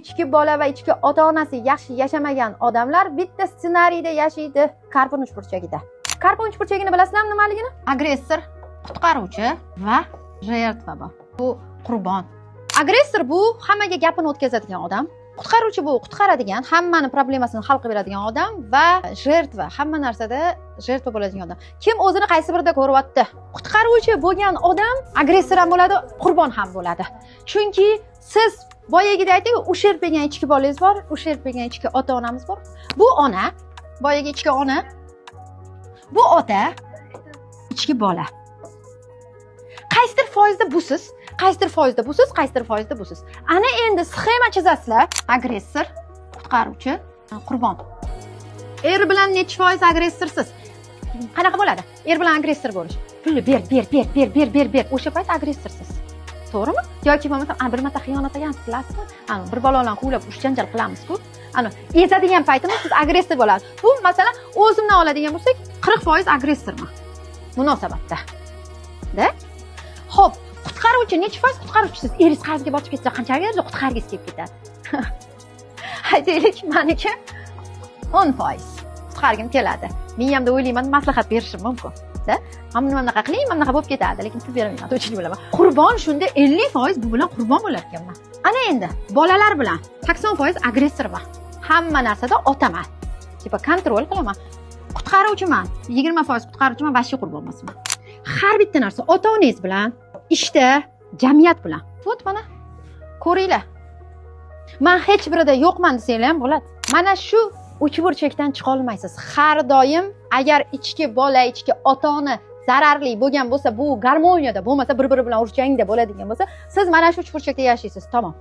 Ichki bola va ichki ota-onasi yaxshi yashamagan odamlar bitta ssenariyda yashaydi, Karpon uchburchagida. Karpon uchburchagini bilasizlarmi nimaligini? Agressor, qutqaruvchi va жертва bor. Bu qurbon. Agressor bu hammaga gapini o'tkazadigan odam. Qutqaruvchi bu qutqaradigan, hammani problemasini hal qilib beradigan odam va жертва, hamma narsada жертва bo'ladigan odam. Kim o'zini qaysi birida ko'ryapti? Qutqaruvchi bo'lgan odam agressor ham bo'ladi, qurbon ham bo'ladi. Chunki siz boyagida aytdik, ущерб degan ichki bolangiz bor, ущерб degan ichki ota-onamiz bor. Bu ona, boyagi ichki ona, bu ota, ichki bola. Qaysidir foizda busiz, qaysidir foizda busiz, qaysidir foizda busiz. Ana endi sxema chizasizlar. Agressor, qutqaruvchi, qurbon. Er bilan nechi foiz agressorsiz? Qanaqa bo'ladi? Er bilan agressor bo'lish. Pulni ber, ber, ber, ber, ber, ber, ber. O'sha payt agressorsiz. To'g'rimi? Yoki bo'lmasam, bir marta xiyonat qilgansiz, bilasizmi? Ana bir bola bilan quvlab urush janjal qilamiz-ku. Ana ezadigan paytimiz siz agressor bo'lasiz. Bu masalan, o'zimdan oladigan bo'lsak, 40% agressorman munosabatda. Da? Xo'p, qutqaruvchi necha foiz qutqaruvchisiz? Eringiz qarzga botib ketsa, qanchaga beradi? Qutqargisi kelib ketadi. Aytaylik, meniki 10% qutqargim keladi. Miyamda o'ylayman, maslahat berishim mumkin. Da? Mana bunaqa qiling, mana bunaqa bo'lib ketadi, lekin pul bermayman, to'chini bilaman. Qurbon shunda 50% bu bilan qurbon bo'lar ekanman. Ana endi bolalar bilan 80% agressorman. Hamma narsada otaman. Tipa kontrol qilaman. Qutqaruvchiman. 20% qutqaruvchiman, vashshiy qurbon emasman. Har bitta narsa ota-onangiz bilan, ishda, jamiyat bilan. Вот mana ko'ringlar. Men hech birida yo'qman desanglar ham bo'ladi. Mana shu uchburchakdan chiqa olmaysiz. Har doim agar ichki bola, ichki ota-ona zararli bo'lgan bo'lsa, bu garmoniyada bo'lmasa, bir-biri bilan urush jangda bo'ladigan bo'lsa, siz mana shu uchburchakda yashaysiz, tamom.